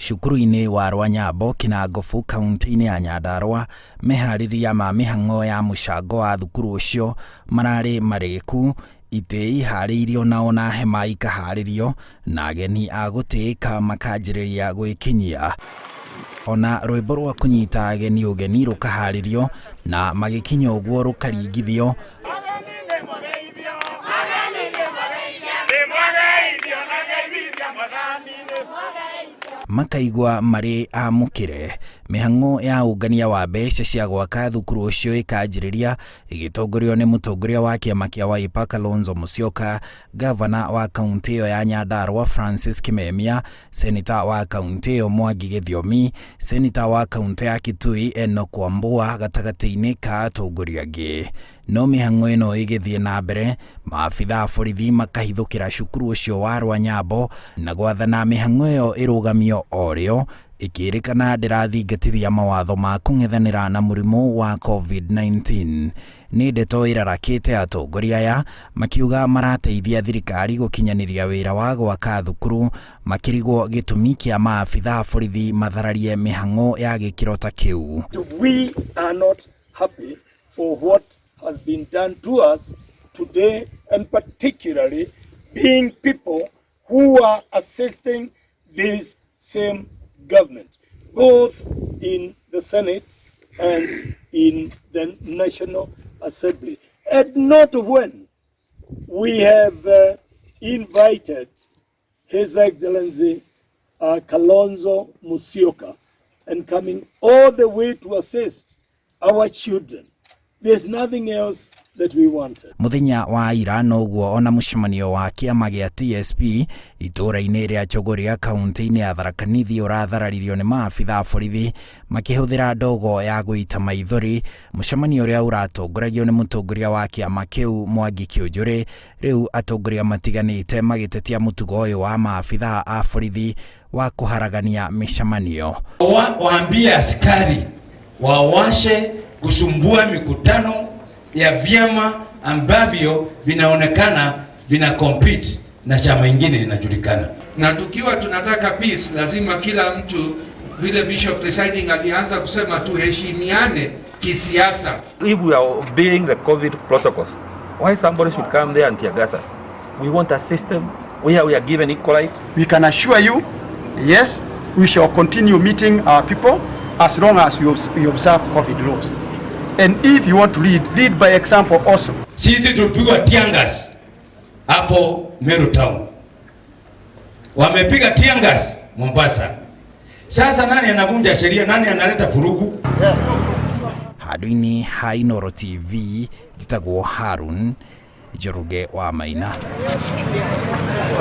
Cukuru-inĩ wa Rwanyambo, Kinangofu, kaunti-inĩ ya Nyandarua, meharĩria ma mĩhang'o ya mũcango wa thukuru ũcio mararĩ marĩku, itĩ iharĩirio na ona hema ikaharĩrio na ageni a gũtĩĩka makanjĩrĩria gwĩkinyia. Ona rwĩmbo rwa kũnyita ageni ũgeni rũkaharĩrio na magĩkinya ũguo rũkaringithio. Makaigua marĩ amũkĩre. Mĩhang'o ya ũngania wa mbeca cia gwaka thukuru ũcio ĩkanjĩrĩria ĩgĩtongorio nĩ mũtongoria wa kĩama kĩa Wiper Kalonzo Musyoka, gavana wa kaunti ĩyo ya Nyandarua Francis Kimemia, seneta wa kaunti ĩyo Mwangi Gĩthiomi, seneta wa kaunti ya Kitui Enock Wambua gatagatĩ-inĩ ka atongoria angĩ. No mĩhang'o ĩno ĩgĩthiĩ na mbere, maabitha a borithi makahithũkĩra cukuru ũcio wa Rwanyambo na gwathana mĩhang'o ĩyo ĩrũgamio o rĩo, ĩkĩrĩkana ndĩrathingatithia mawatho ma kũng'ethanĩra na mũrimũ wa COVID-19. Nĩ ndeto ĩrarakĩte atongoria aya makiuga marateithia thirikari gũkinyanĩria wĩra wa gwaka thukuru, makĩrigwo gĩtũmi kĩa maabitha a borithi mathararie mĩhang'o ya gĩkĩro ta kĩu. We are not happy for what has been done to us today, and particularly being people who are assisting this same government, both in the Senate and in the National Assembly. And not when we have invited His Excellency Kalonzo Musyoka and coming all the way to assist our children. There's nothing else that we wanted. Mũthenya wa ira noguo ona mũcemanio wa kĩama gĩa TSP itũũra-inĩ rĩa Chogoria kaunti-inĩ ya Tharaka Nithi ũrathararirio nĩ maabitha a borithi makĩhũthĩra ndogo ya gũita maithori, mũcemanio ũrĩa ũratongoragio nĩ mũtongoria wa kĩama kĩu Mwangi Kĩũnjũrĩ. Rĩu atongoria matiganĩte magĩtetia mũtugo ũyũ wa maabitha a borithi wa kũharagania mĩcemanio. Waambie askari wawashe kusumbua mikutano ya vyama ambavyo vinaonekana vina compete na chama ingine inajulikana. Na tukiwa tunataka peace, lazima kila mtu, vile Bishop presiding alianza kusema, tuheshimiane kisiasa. If we are obeying the COVID protocols, why somebody should come there and tear gas us? We want a system where we are given equal right. We can assure you, yes, we shall continue meeting our people as long as we observe COVID laws. And if you want to lead, lead by example also. Sisi tulipigwa tear gas hapo Meru Town, wamepiga tear gas Mombasa. Sasa nani anavunja sheria? Nani analeta furugu? Handũ-inĩ ha Inooro TV, njĩtagwo Harun Njoroge wa Maina.